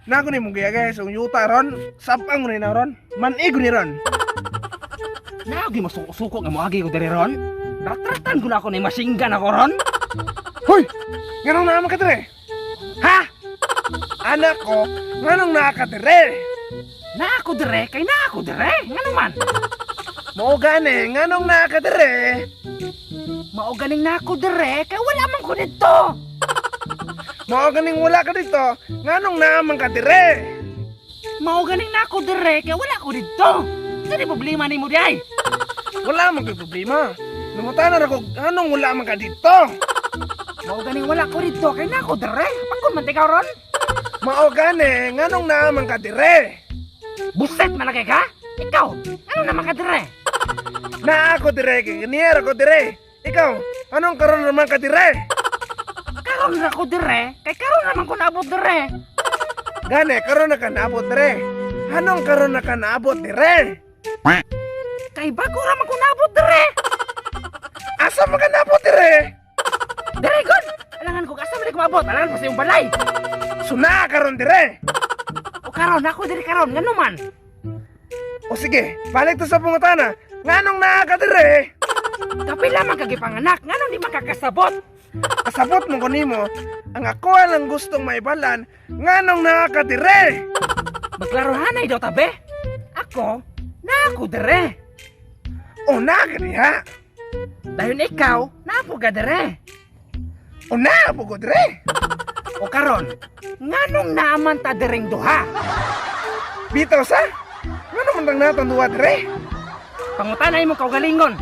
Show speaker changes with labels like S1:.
S1: Naa ko nimong giagay sa yuta ron. Sabang ko ni na ron. Man-ig ko ni ron.
S2: Naagi masuko-suko nga moagi ko diri ron. Ratratan ko na ako ni masinggan ako ron.
S1: Hoy! Nganong naa man ka dire?
S2: Ha?
S1: Anak ko, nganong naa ka dire?
S2: Naa ko dire kay naa ko dire. Ngano man?
S1: Mao gani, nganong naa ka dire?
S2: Mao ganing naa ko dire kay wala man ko didto.
S1: Mao ganing wala ka didto, nganong naa man ka dire?
S2: Mao ganing naa ko dire kay wala ko didto. Unsa ni problema nimo diay?
S1: Wala man ko'y problema. Nangutana ra ko, nganong wala man ka didto?
S2: Mao ganing wala ko didto kay naa ko dire. Pangkon man ikaw ron.
S1: Mao gani, nganong naa man ka dire?
S2: Buset man lagi ka? Ikaw, ano naman ka dire?
S1: Naa ko dire, kay ganiya ra ko dire. Ikaw, anong karon naman ka dire?
S2: Karon ra ko dire kay karon naman ko naabot dire.
S1: Gani, karon na ka naabot dire. Anong karon na ka naabot dire?
S2: Kay bago ra man ko naabot dire.
S1: Asa man ka naabot dire?
S2: Dire gud. Alangan ko asa man ko maabot, alangan ko sa imong balay.
S1: So naa karon dire.
S2: O karon ako diri karon ngano man?
S1: O sige, balik to sa pangutana. Nganong naa ka dire?
S2: Kapila man ka gipanganak, nganong di man ka kasabot?
S1: Kasabot mo ko nimo, ang ako lang gustong maibalan, nganong naa ka dire?
S2: Magklarohanay daw tabe. Ako, naa ko dire.
S1: O naa ka diha.
S2: Dayon ikaw, naa po ka dire.
S1: O naa po ko dire.
S2: O karon, nganong naaman ta direng duha?
S1: Bitaw sa? Ngano man tang natong duha dire?
S2: Pangutana imong kaugalingon.